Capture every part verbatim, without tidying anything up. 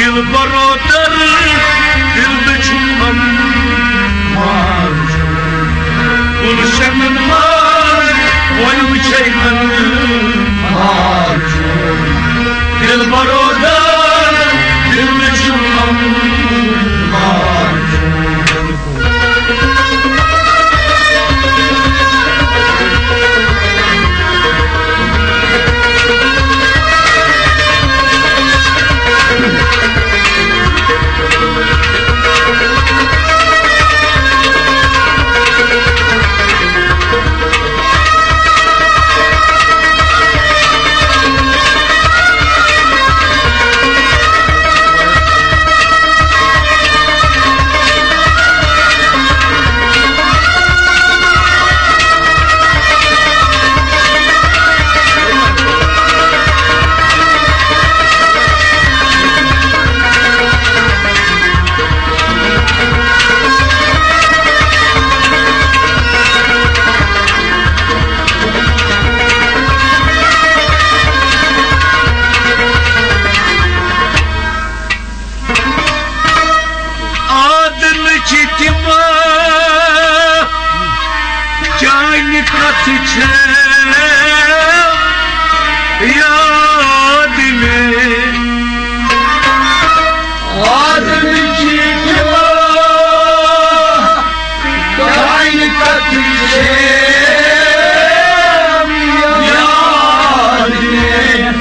دل برادر، دل دچھم غم مار چھُ۔ گلشنن منٛز وۄنۍ وٕچھے غم مار چھُ۔ دل برادر، دل دچھم غم مار چھُ۔ آدم چھ تم چانہِ کتھ چھےٚ یاد مےٚ۔ آدم چھ تم چانہِ کتھ چھےٚ یاد مےٚ۔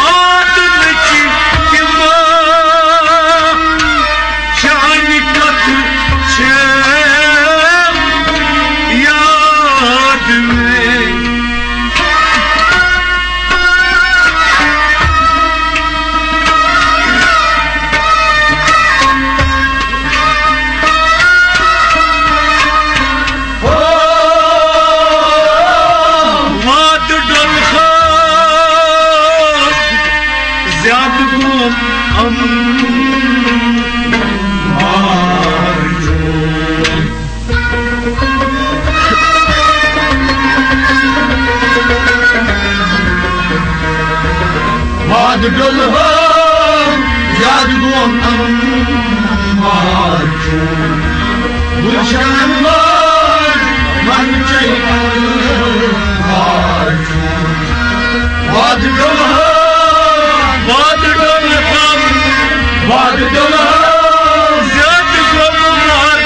آدم چھ تم چانہِ کتھ چھےٚ یاد مےٚ۔ وعدٕ ڈوٚلہٕ ہا زیادٕ گوٚم عمار۔ وعدٕ ڈوٚلہٕ ہا زیادٕ گوٚم عمار۔ گلشنن منٛز وۄنۍ وٕچھے غم مار چھُ۔ وعدٕ ڈوٚلہٕ ہا، وعدٕ ڈوٚلہٕ ہا، وعدٕ ڈوٚلہٕ ہا، زیادٕ گوٚم مار چھُ۔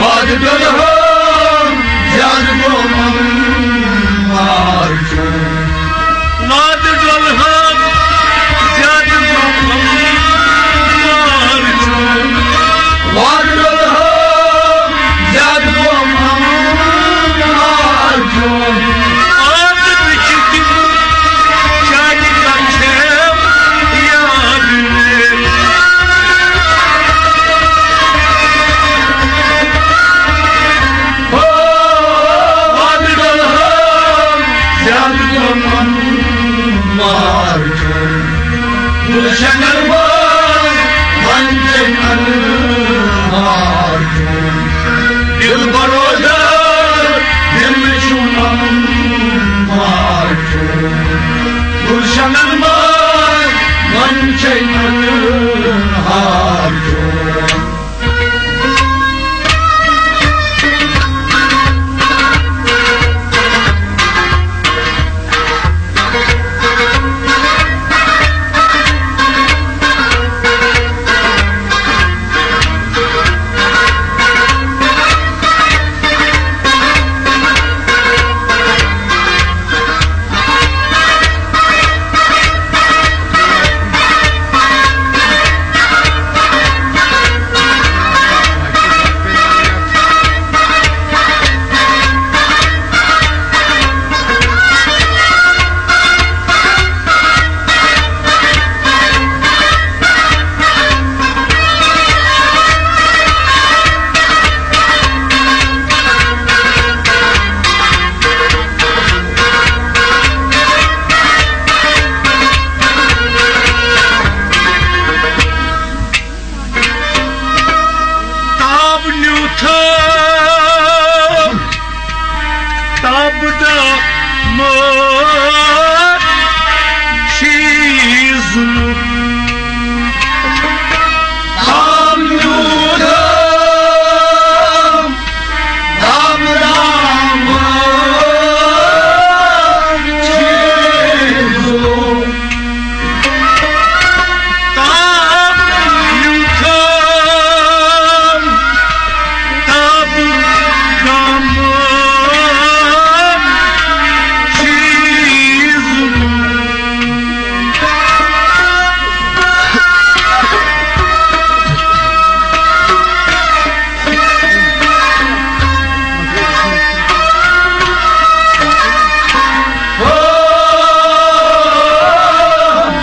وعدٕ ڈوٚلہٕ ہا، زیادٕ گوٚم مار چھُ۔ وعدٕ ڈوٚلہٕ ہا، زیادٕ گوٚم مار چھُ۔ وعدٕ ڈوٚلہٕ ہا، زیادٕ گوٚم مار چھُ۔ آدم چھ تم چانہِ کتھ چھےٚ یاد مےٚ۔ ہو، وعدٕ ڈوٚلہٕ ہا، زیادٕ گوٚم مار چھُ۔ گلشنن منٛز وۄنۍ وٕچھے غم مار چھُ۔ دل برادر، دل چھُ غم مار چھُ۔ گلشنن منٛز وۄنۍ وٕچھے غم مار چھُ۔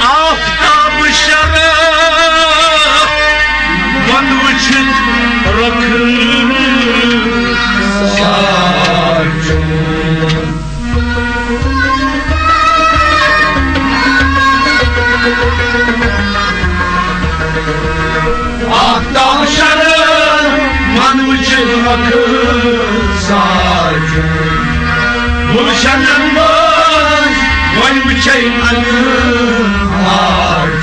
آفتاب شرح وَن وٕچھِتھ رۄخسار چھُ۔ آفتاب شرح وَن وٕچھِتھ رۄخسار چھُ۔ گُلشنن منٛز وۄنۍ وٕچھے انوار چھُ۔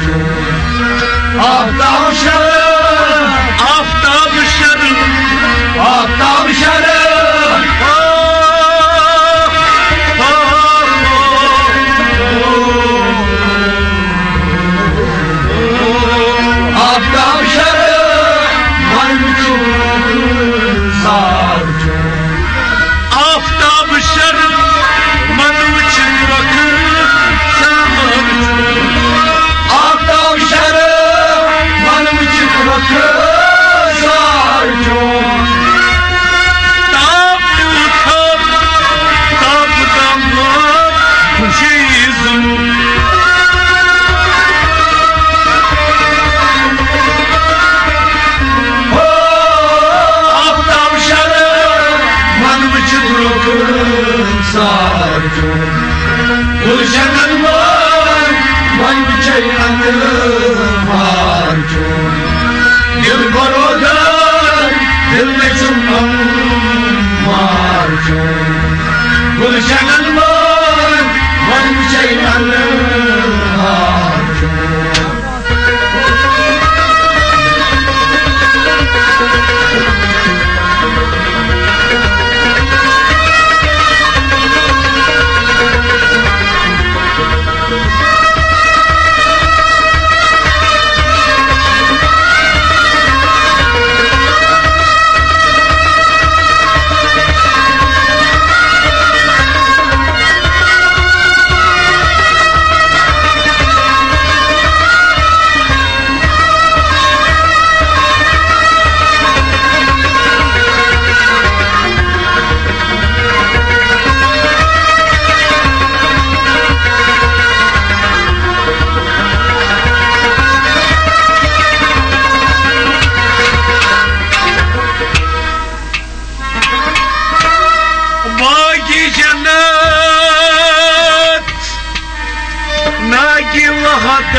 آفتاب شرح، آفتاب شرح، آفتاب شرح۔ آفتاب شرح، وَن وٕچھِتھ رۄخسار چھُ۔ آفتاب شرح، وَن وٕچھِتھ رۄخسار چھُ۔ آفتاب شرح، وَن وٕچھِتھ رۄخسار چھُ۔ تاپھ تیوٗت تاپھ، تاپھ تام خوشی زُن۔ ہو، آفتاب شرح، وَن وٕچھِتھ رۄخسار چھُ۔ گُلشنن منٛز وۄنۍ وٕچھے انوار چھُ۔ دِل بروزار، دِل مےٚ چھُم انوار چھُ۔ گُلشنن منٛز وۄنۍ وٕچھے انوار چھُ۔ باقی جنت ناگی وحدت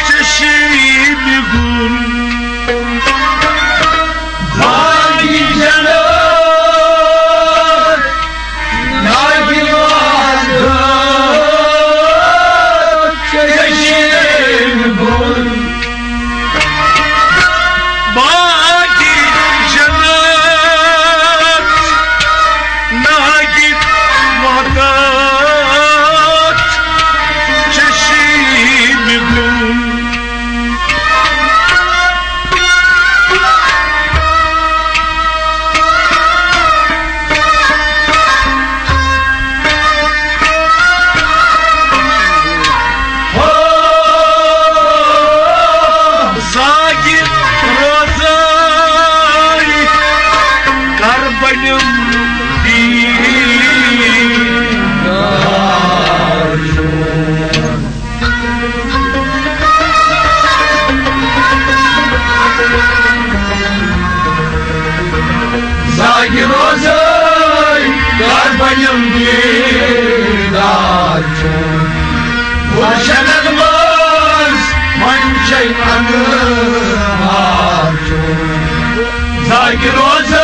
چشمی گون۔ باقی جنت ناگی وحدت چشمی گون۔ باقی جنت ناگی وحدت چشمی گون۔ زاگہِ روزٲے کر بنِم دیٖدار۔ زاگہِ روزٲے کر بنِم دیٖدار چون۔ گُلشنن منٛز وۄنۍ چھے انوار چون۔ زاگہِ روزٲے